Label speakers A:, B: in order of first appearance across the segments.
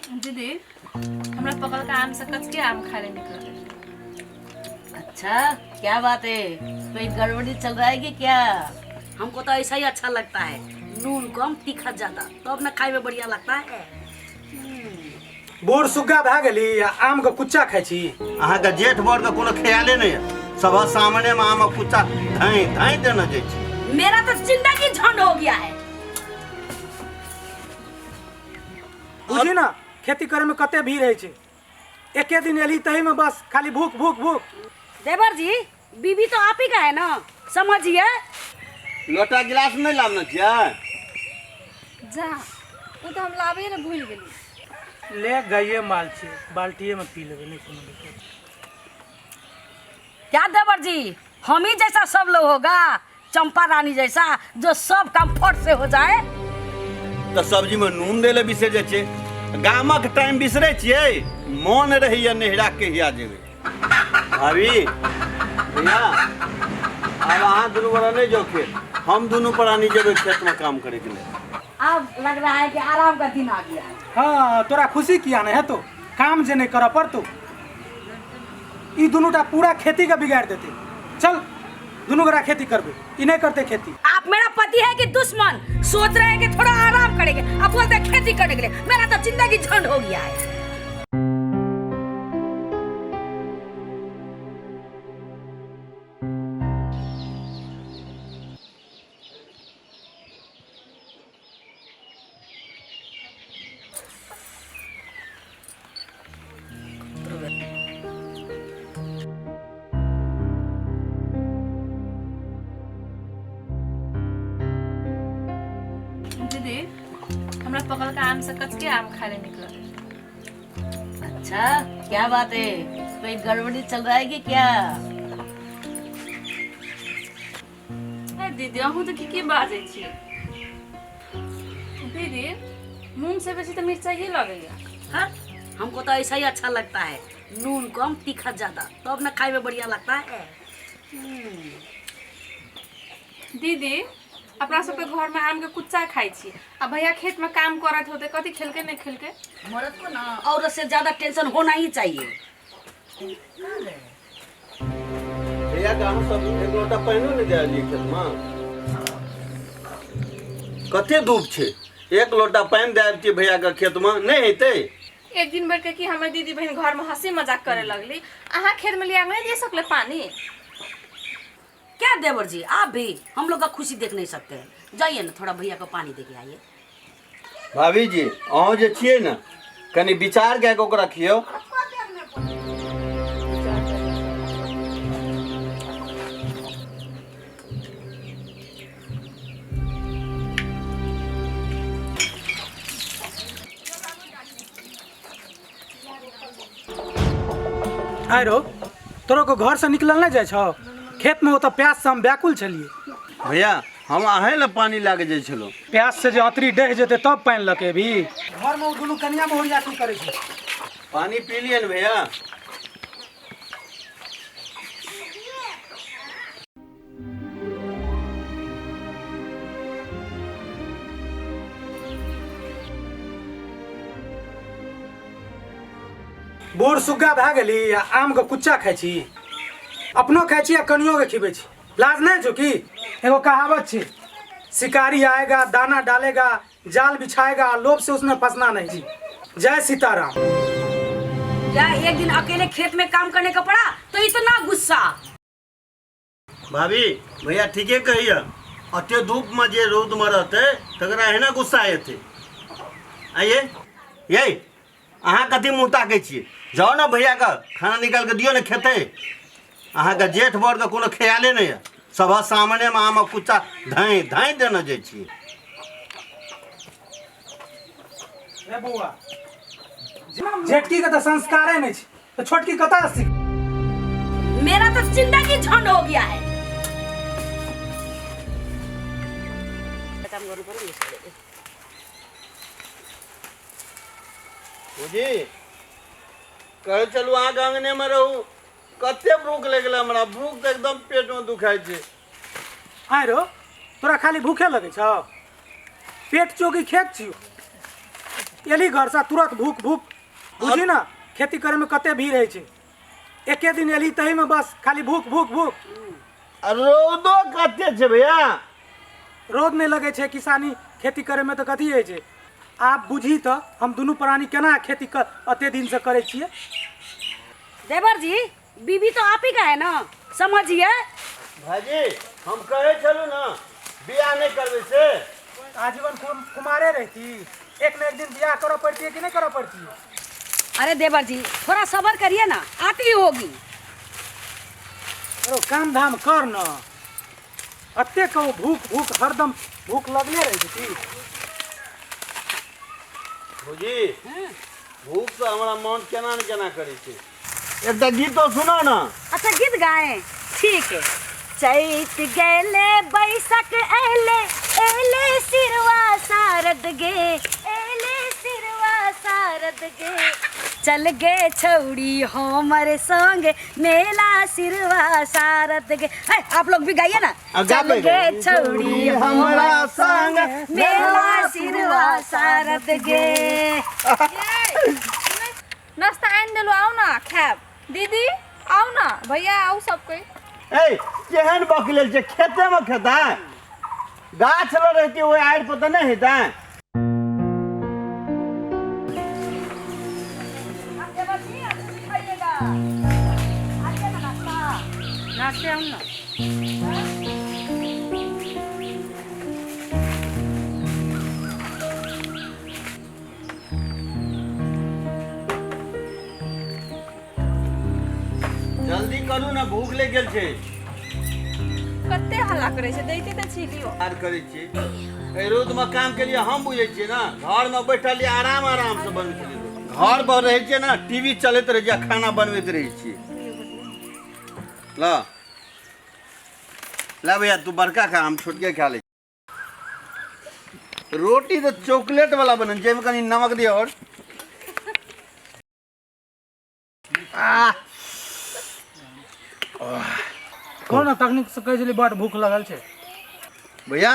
A: दीदी, हमरा पकलका आम से कचके आम खाए ले निक लगैया।
B: अच्छा, क्या बात है, कोई गड़बड़ी चल रहा है कि क्या? हमको तो ऐसा ही अच्छा लगता है, नून कम तीखा ज्यादा, तब ना खाए में बढ़िया लगता है।
C: बूढ़ सुग्गा भए गेली आ आम के कुच्चा खाइ छी।
D: अहाँके जेठ बरके कोनो ख्याले नहि यऽ, सभक सामनेमे आमक कुच्चा धाँइ धाँइ देने जाइ छी।
B: मेरा तो जिंदगी झंड हो गया है।
C: बुझी ना, खेती करे में कते भीड़ होइ छै। एके दिन एली तही में बस खाली भूख भूख भूख।
B: देवर जी, बीबी तो आप ही का है ना, समझिए।
D: लोटा गिलास नहि लाबने छियै?
A: जा, ओ तऽ हम लाबे ने भूलि गेली।
C: ले गाइए माल छै, बाल्टिए में पी लेबै, नहि कोनो दिक्कत।
B: क्या देवर जी, हम ही जैसा सब लोग होगा, चंपा रानी जैसा जो सब काम फट से हो जाए।
D: तऽ सब्जी में नून दै लए बिसरि जाइ छियै, गामक टाइम बिसरै छियै, मोन रहैया नैहरा कहिया जेबै। भाभी भैया, आब अहाँ दुनू गोरा नहि जाउ खेत, हम दुनू प्राणी जेबै खेतमे काम करैके लेल।
B: अब लग रहा है कि आराम का दिन आ गया है।
C: हाँ, तोरा खुशी किया नहीं है तो काम जे नहीं करऽ पड़तो। ई दुनूटा पूरा खेती के बिगाड़ देते। चल दुनू गोरा खेती करबे, ई नहीं करते खेती।
B: आप मेरा पति है कि दुश्मन? सोच रहे हैं कि थोड़ा आराम करेंगे, अब बोलते हैं खेती करने के लिए। मेरा तो जिंदगी झंड हो गया है।
A: दीदी, हमरा पकलका आम से कचके आम खाए ले निक लगैया।
B: अच्छा, क्या बात है, कोई गड़बड़ी चल रहा है कि क्या?
A: ए दीदी, अहूँ तऽ की की बाजै छी दीदी? नून से बेसी तऽ मिरचाइए लगैया।
B: हाँ, हमको तो ऐसा ही अच्छा लगता है, नून कम तीखा ज्यादा, तब ना खाए में बढ़िया लगता है।
A: दीदी, अपना सबके घरमे आमके कुच्चा खाइ छी आ भैया खेतमे काम करैत होते, कथी खेलके नहि खेलके?
B: मर्द को ना औरत से ज्यादा टेंशन होना ही चाहिए।
D: भैया के अहाँ सब एक लोटा पानिओ नहि दए खेतमे? कते धूप छै, एक लोटा पानि दए अबितियै भैया के खेतमे, नहि हेतै?
A: एक दिन भरि के कि हमर दीदी बहिन घरमे हंसी मजाक करे लगली, अहाँ खेतमे लिया नहि दे सकले पानी?
B: क्या देवर जी, आप भी हम लोग का खुशी देख नहीं सकते हैं? जाइए ना, थोड़ा भैया को पानी दे के आइए।
D: भाभी जी, अहूँ जे छियै ने, कनि विचार कए कऽ ओकरा खियौ।
C: आइ रो, तोरो को घर से निकलल नहि जाइ छौ? खेतमे ओतऽ प्यास से हम व्याकुल छलियै।
D: भैया, हम अहें लए पानि लए कऽ जाइ छलहुँ।
C: प्यास से जे अतरी डहि जेतै तब पानि लऽ के एबही? घरमे ओ दुनू कनिया बहुरिया की करै छै?
D: पानि पी लिअ ने भैया।
C: बूढ़ सुग्गा भए गेली आ आमके कुच्चा खाइ छी, अपनो खाइ छी आ कनियोके खिबै छी। लाज नहि छौ की? एगो कहावत छै, शिकारी आएगा, दाना डालेगा, जाल बिछाएगा, लोभ से उसमें फंसना नहीं जी। जय सीताराम।
B: क्या एक दिन अकेले खेत में काम करने का पड़ा तो इतना गुस्सा।
D: भाभी, भैया ठीके कहिए, अते धूप में जे रौद में रहते तकरा एहना गुस्सा एतै। आइए ये, अहाँ कथी मुँह ताकै छियै? जाउ ने, भैयाके खाना निकालि कऽ दियौ ने, खेतै। अहाँके जेठ बरके कोनो ख्याले नहि यऽ, सभक सामनेमे आमक कुच्चा धाँइ धाँइ देने जाइ छियै।
C: रे बौआ, जेठकी के तऽ संस्कारे नहि छै तऽ छोटकी कतऽ सीख?
B: मेरा तो जिंदगी झंड हो गया है।
D: भौजी, कहै छलहुँ अहाँके अङ्गनेमे रहू, कते भूख लागि गेलै हमरा, भूख तऽ एकदम पेटमे दुखाइ छै।
C: आँय रो, तोरा खाली भूखे लगै छौ? पेट चोकी खेत छियौ। एली घरसँ तुरंत भूख भूख। बुझी ने खेती करैमे कते भीड़ होइ छै। एके दिन एली तहीमे बस खाली भूख भूख भूख।
D: आ रौदो कते छै भैया?
C: रौद नहि लगै छै किसानी खेती करैमे तऽ कथी होइ छै। आब बुझी तऽ हम दुनू प्राणी केना खेती एते दिनसँ करै छियै।
B: देवर जी, बीबी तो आप ही का है ना, समझिए।
D: भाईजी, हम कहै छलहुँ ने बियाह नहि करबै से।
C: आजीवन कुमारे रहती, एक न एक दिन बियाह करऽ पड़ती कि नहि करऽ पड़ती?
B: अरे देवर जी, थोड़ा सब्र करिए ना, आती होगी।
C: अरे काम धाम कर न, एते कहू भूख भूख हरदम भूख लगले रहै छै की?
D: भौजी, भूख से हमरा मन केना ने केना करै छै। एकटा गीतो सुना ना।
B: अच्छा गीत गाए, ठीक है। चैत गेले बैसक एले एले सिरवा सारद गे, एले सिरवा सारद गे, चल गे छौड़ी हमर संग मेला सिरवा सारद गे। है, आप लोग भी गाइए ना।
D: अब गा
B: चल
D: पे
B: गे छौड़ी हमरा संग मेला सिरवा सारद गे।
A: नाश्ता आनि देलहुँ, आउ ने खायब। दीदी आउ ने, भैया आउ सब कोई।
D: ए केहन बकलेल छै, खेतेमे खेतै? गाछ लग रहती ओहि आड़ि पर तऽ नहि हेतै।
B: नाश्ते आउ ना।
D: जल्दी करू ने, भूख लागि गेल छै।
A: कते हल्ला करै छै, दैते तऽ छी लियो।
D: आर करै छियै एहि रौदमे काम के लिए हम बुझै छियै ने, घरमे बैठल आराम आराम से बनबै छलियै। घर पर रहै छियै ने, टीवी चलैत रहै छै आ खाना बनबैत रहै छियै। ल ला भैया, तू बड़का खा, हम छोटके खा लै। रोटी तऽ चॉकलेट वाला बनल छै, एहिमे कनि नमक दिअ। और
C: कोन तकनीक से कहै छलियै बड भूख लगल छै?
D: भैया,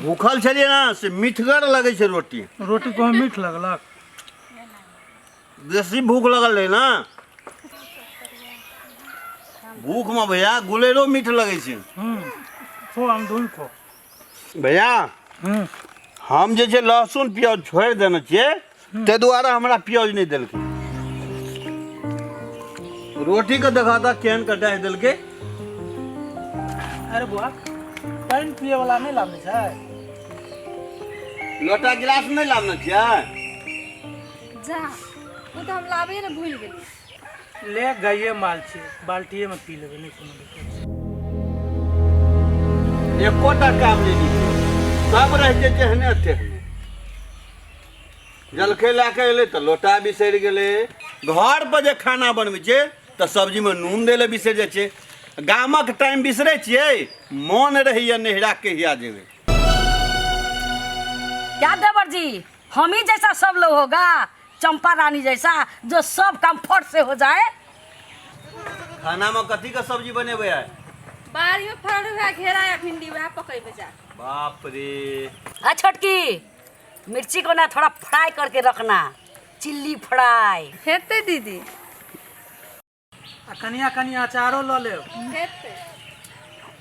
D: भूखल छलियै ने से मिठगर लगै छै रोटी।
C: रोटी को मीठ लगलक?
D: बेसी भूख लगल रहै ने, भूखमे भैया गुलेरो मीठ लगै छै।
C: खो, हम दून खो।
D: भैया, हम जे छै लहसुन प्याज छोड़ि देने छियै, ताहि दुआरे हमरा प्याज नहि देलकै। रोटी के देखा तऽ केहन के डाहि देलकै।
C: अरे बुआ, पानि पिए वाला नहि लाबने छै?
D: लोटा गिलास नहि लाबने छियै?
A: जा, ओ तऽ हम लाबे ने भूलि गेली।
C: ले, गाइए माल छै, बाल्टिए में पी लेबै, नहि कोनो दिक्कत छै।
D: एकोटा काम नहि निकलै, सब रहि छै जेहने तेहने। जलखै लए कऽ एलै तऽ लोटा बिसरि गेलै। घर पर जे खाना बनबै छै तऽ सब्जीमे नून दै लए बिसरि जाइ छै। गामक टाइम बिसरै छियै, मोन रहैया नैहरा कहिया जेबै।
B: क्या देवर जी, हम ही जैसा सब लोग होगा, चंपा रानी जैसा जो सब काम फट से हो जाए।
D: खानामे कथी के सब्जी बनेबै आइ?
A: बाड़ी में फड़ल वएह घेरा या भिंडी, वएह पकेबै जा।
D: बाप रे।
B: आ छोटकी, मिर्ची को ना थोड़ा फ्राई करके रखना, चिल्ली फ्राई।
A: हेतै दीदी।
C: आ कनिया कनिया अचारो लऽ लेब।
A: हेतै।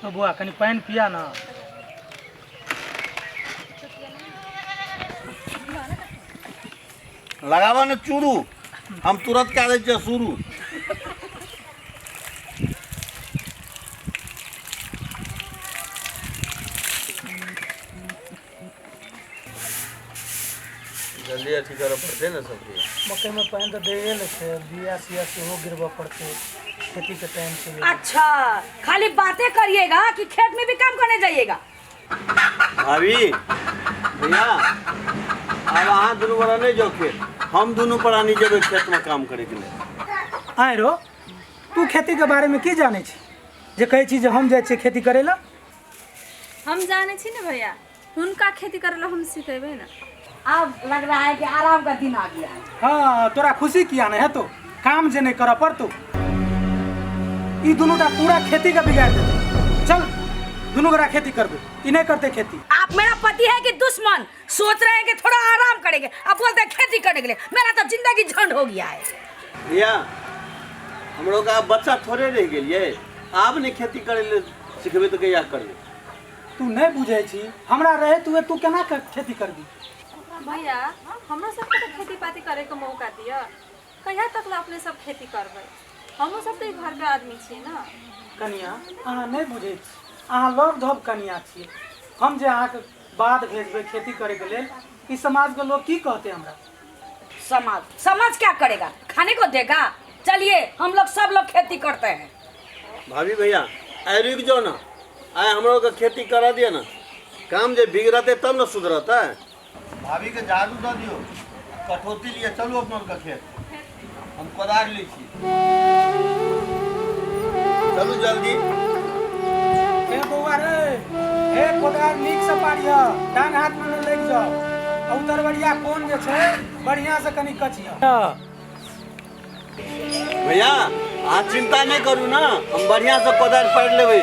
C: तो बुआ, कनि पानि पिया ना।
D: लगाबऽ ने चूरू, हम तुरंत कए दै छियै शुरू। जल्दी अथी करऽ पड़तै ने सबके।
C: मकइमे पानि तऽ दैए ने छै, बिया सिया सेहो गिरबऽ पड़तै, खेतीके टाइम छै।
B: अच्छा, खाली बातें करिएगा कि खेत में भी काम करने जाइएगा?
D: भाभी, भैया, आब अहाँ दुनू गोरा नहि जाउ खेत, हम दुनू प्राणी जेबै खेतमे काम करैके लेल।
C: आँय रो, तू खेतीके बारेमे की जानै छी जे कहै छी जे हम जाइ छियै खेती करै लए?
A: हम जानै छी ने भैया, हुनका खेती करै लए हम सिखेबै ने।
B: अब लग रहा है कि आराम का दिन आ गया है।
C: हाँ, तोरा खुशी किया नहीं हेतौ, काम जे नहीं करऽ पड़तौ। ई दुनूटा पूरा खेती के बिगाड़ देतौ। चल। दुनू गोरा खेती करबै, ई नहि करतै खेती।
B: आप मेरा पति है कि दुश्मन? सोच रहे हैं कि थोड़ा आराम करेंगे, अब बोलते हैं खेती करने के लिए। मेरा तो जिंदगी झंड हो गया है।
D: भैया, हमरो का बच्चा थोड़े रहि गेलियै, आब नहि खेती करै लए सिखबै तऽ कहिया करबै?
C: तू नहि बुझै छी, हमरा रहैत हुए तू केना खेती करबी?
A: भैया, हमरो सबके तऽ खेती पाती करैके मौका दिअ। कहिया तक ला अपने सब खेती करबै? हमहूँ सब तऽ ई घरके आदमी छियै ने।
C: कनिया, अहाँ नहि बुझै छी, अहाँ लग धब कनिया छियै। हम जे अहाँके बाद भेजबै खेती करैके लेल, ई समाजके लोग की कहतै हमरा?
B: समाज समाज क्या करेगा? खाने को देगा? चलिए, हम लोग सब लोग खेती करते हैं।
D: भाभी भैया, आइ रुकि जाउ ने, आइ हमरो के खेती करऽ दिअ ने। काम जे बिगड़तै तब ने सुधरतै। भाभी के झाड़ू दऽ दियौ, कठौती लिए चलू अपना के खेत, हम कोदारि लै छी, चलू जल्दी।
C: हे बौआ रे, हे कोदारि नीक से पारिह, डांग हाथ में नहि लागि जाओ, आ उतरबरिया कोन जे छै बढ़िया से कनि कचिह।
D: भैया, अहाँ चिंता नहि करू ने, हम बढ़िया से कोदारि पारि लेबै।